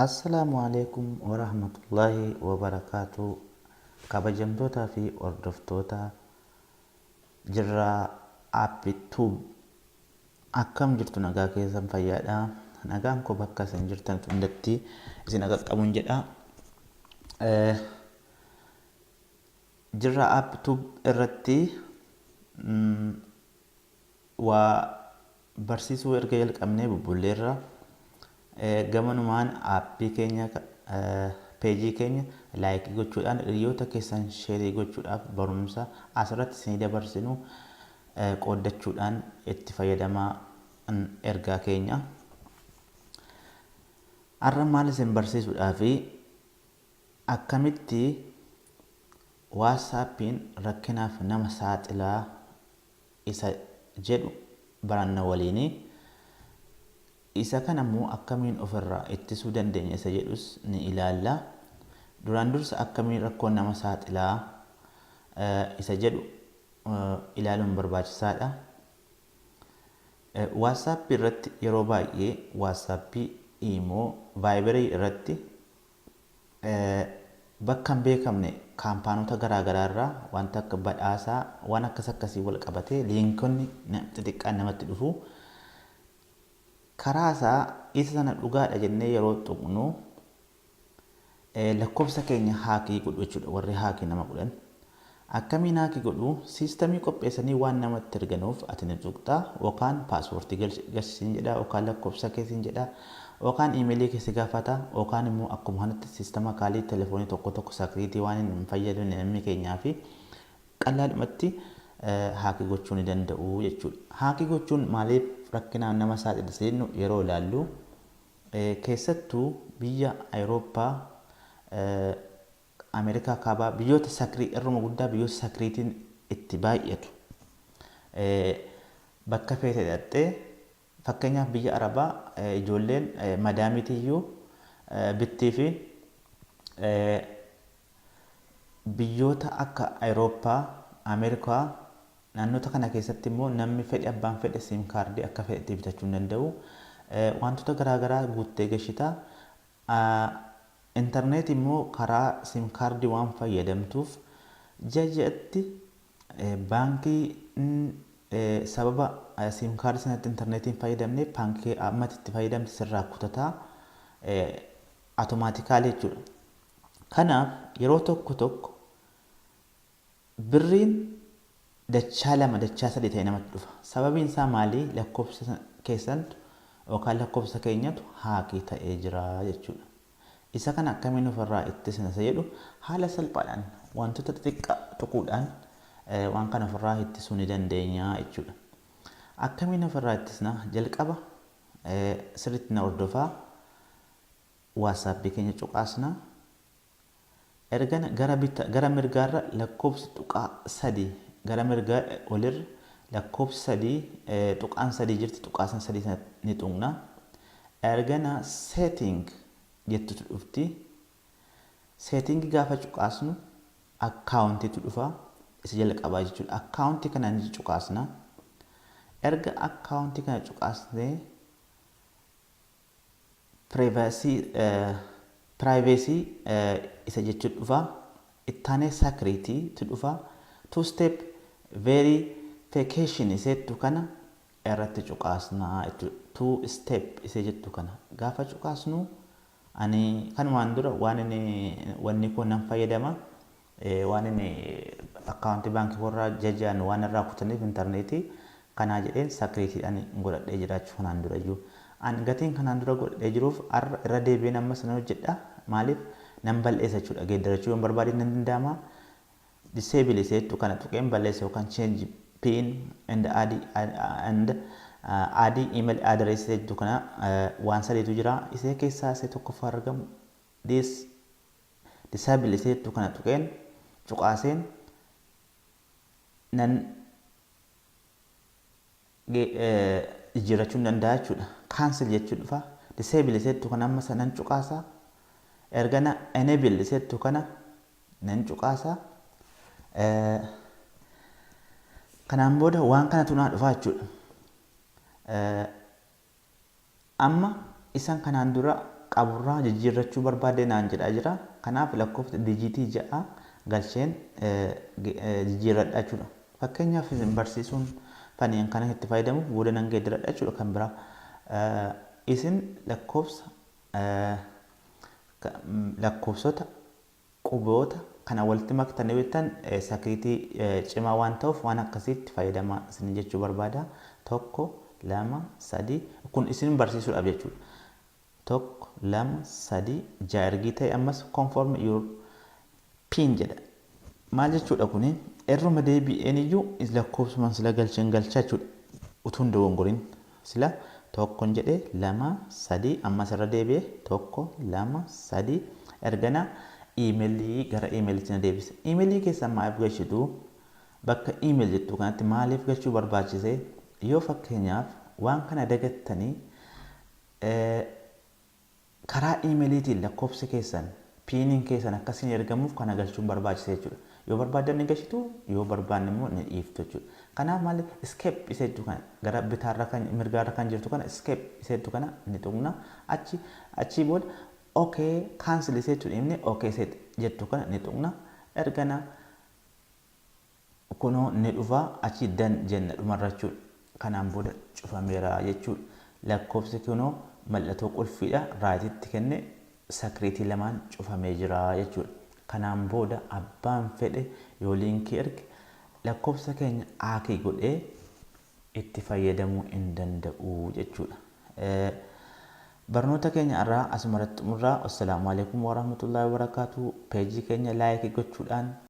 Assalaamu Aleeykum Warahmatullaahi Wabarakaatu Kabajamtootaa fi hordoftoota Jirraa App Tube akkam jirtu? Nagaa keessan? Fayyaadha? Nagaan koo bakka isin jirtan hundatti isin qaqqabuun jedha. Jirraa App Tube irratti waa barsiisuu erga jalqabnee bubbulleerra. Gamanumaan aappii keenya, peejii keenya like gochuudhaan, hiriyoota keessan share gochuudhaaf, barumsa asirratti isinii dabarsinu qooddachuudhaan itti fayyadamaa ergaa keenya. Har'a maal isin barsiisuudhaafi? Akkamitti WhatsAppiin rakkinaaf nama saaxilaa isa jedhu baranna waliini. Isa kana immoo akkamiin ofirraa ittisuu dandeenya isa jedhus ni ilaalla. Duraan dursa akkamiin rakkoon nama saaxilaa isa jedhu ilaaluun barbaachisaadha. WhatsApp irratti yeroo baay'ee WhatsApp, Imo, Viber irratti bakka hin beekamne kaampaanota garaa garaa irraa wanta akka badhaasaa, waan akkas akkasii wal qabatee liinkonni xixiqqaan namatti dhufu. Karaa isaa isa sana dhugaadha jennee yeroo tuqnu lakkoofsa keenya hack godhu jechuudha. Warri hack nama godhan. Akkamiin hack godhu? Siistamii qopheessanii waan namatti erganuuf ati ni tuqxa, yookaan paaspoortii galchisiin jedha, yookaan lakkoofsa keessiin jedha, yookaan iimeelii keessa gaafata, yookaan immoo akkuma kanatti siistama kaalii telefoonii tokko tokko security waan hin fayyadamne namni keenyaa fi qallaadhumatti hack gochuu ni danda'u jechuudha. Hack gochuun maaliif rakkinaan nama saaxila jennu yeroo ilaallu, keessattuu biyya Awurooppaa, Ameerikaa Kaabaa, biyyoota security irruma guddaa, biyyoota securityn itti baay'atu, bakka feete dhaqxee, fakkeenyaaf biyya Arabaa ijoolleen madaamiitiyyuu bittii fi biyyoota akka Awurooppaa, Ameerikaa, naannota kana keessatti immoo namni fedhe, abbaan fedhe SIM card akka fedhetti bitachuu hin danda'u. Wantoota garaagaraa guuttee gashita. Intarneetii immoo karaa SIM card waan fayyadamtuuf ji'a ji'atti baankii sababa SIM card sanatti intarneetii hin fayyadamne baankii ammatti itti fayyadamte sirraa kutataa automatically jechuudha. Kanaaf yeroo tokko tokko birriin dachaa lama, dachaa sadii ta'e namatti dhufa. Sababiin isaa maali? Lakkoofsa keessantu yookaan lakkoofsa keenyatu hack ta'ee jira jechuudha. Isa kana akkamiin ofirraa ittisna isa jedhu, haala salphaadhaan wantoota xixiqqaa tuquudhaan waan kana ofirraa ittisuu ni dandeenya jechuudha. Akkamiin ofirraa ittisna? Jalqaba sirriitti na hordofaa. WhatsAppii keenya cuqaasna. Ergana gara bita, gara mirgaarra lakkoofsi tuqaa sadi, gara mirgaa olirra lakkoofsi sadii, tuqaan sadii jirti, tuqaa san sadii sana ni tuqna. Ergana setting jettutu dhufti. Setting gaafa cuqaasnu akkaawuntiitu dhufa, isa jalqabaa jechuudha. Akkaawuntii kana ni cuqaasna. Erga akkaawuntii kana cuqaasnee privacy isa jechuun dhufa. Ittaanee security tu dhufa. Two step verification iseettu kana irratti cuqaasna jechuudha. Two step isee jettu kana gaafa cuqaasnu, ani kanumaan dura waan inni wanni koo nan fayyadama, waan inni akkaawuntii baankii warraa jajaan waan irraa kutaniif intarneetii kanaa jedheen securitydhaan godhadhee jiraachuu kanaan dura iyyuu. An gatiin kanaan dura godhadhee jiruuf har'a irra deebi'een ammas nan hojjedha. Maaliif nan bal'eessa jechuudha. Geeddarachuu yoon barbaade nan danda'ama. Disable iseettu kana tuqeen balleessa, yookaan change pin and add email address jettu kana, waan sadiitu jira. Isee keessaa isee tokkoffaa argamu disable iseettu kana tuqeen, cuqaaseen nan jijjiirrachuu hin danda'a jechuudha. Cancel jechuu dhufa. Disable iseettu kana amma nan cuqaasa. Ergana enable iseettu kana nan cuqaasa. Kanaan booda waan kanatu naa dhufa jechuudha. Amma isan kanaan dura qaburraa jijjiirrachuu barbaadde naan jedhaa jira. Kanaaf lakkoofsa dijiitii 6 galcheen jijjiirradha jechuudha. Fakkeenyaaf isin barsiisuun faniin kana itti fayyadamuuf booda nan geeddaradha jechuudha kan biraa. Isin lakkoofsa lakkoofsota quboota kana walitti maktanii beektan security cimaa waan ta'uuf waan akkasiitti fayyadamaa isin jechuu barbaada. 1, 2, 3, kun isin barsiisuudhaaf jechuudha. 1, 2, 3, 6 ergii ta'e ammas "Confirm your PIN" jedha. Maal jechuudha kuni? Irruma deebi'een iyyuu lakkoofsuma sila galcheen galchaa jechuudha. Utuu hin dogongorin sila tokkon jedhee, 2, 3, ammas irra deebi'ee 1, 2, 3. Ergana iimeelii gara iimeelitti na deebisa. Iimeelii keessan maaliif galchitu? Bakka "email" jettu kanatti maaliif galchuu barbaachise? Yoo fakkeenyaaf waan kana dagattanii, karaa iimeeliitiin lakkoofsi keessan, PINiin keessan akkasiin ergamuuf kana galchuun barbaachisa jechuudha. Yoo barbaaddan ni galchitu, yoo barbaanne immoo ni dhiiftu jechuudha. Kanaaf maali, "Skip" isa jettu kana, gara bitaarra kan mirgaarra kan jirtu kana, "Skip" isa jettu kana ni tuqna. Achii booda "Okay, cancel" isa jettu dhiifne, "Okay" isa jettu kana ni tuqna. Ergana kunoo ni dhufa, achi "Done" jenna dhumarra jechuudha. Kanaan booda cufameera jechuudha. Lakkoofsi kunoo mallattoo qulfiidha rightitti kenne, security lamaan cufamee jira jechuudha. Kanaan booda abbaan fedhe yoo liinkii erge lakkoofsa keenya hack godhee itti fayyadamuu hin danda'u jechuudha. Barnoota keenya irraa asumarratti xumurraa. Assalaamu alaikum warahmatullaahi wabarakaatu. Peejii keenya like gochuudhaan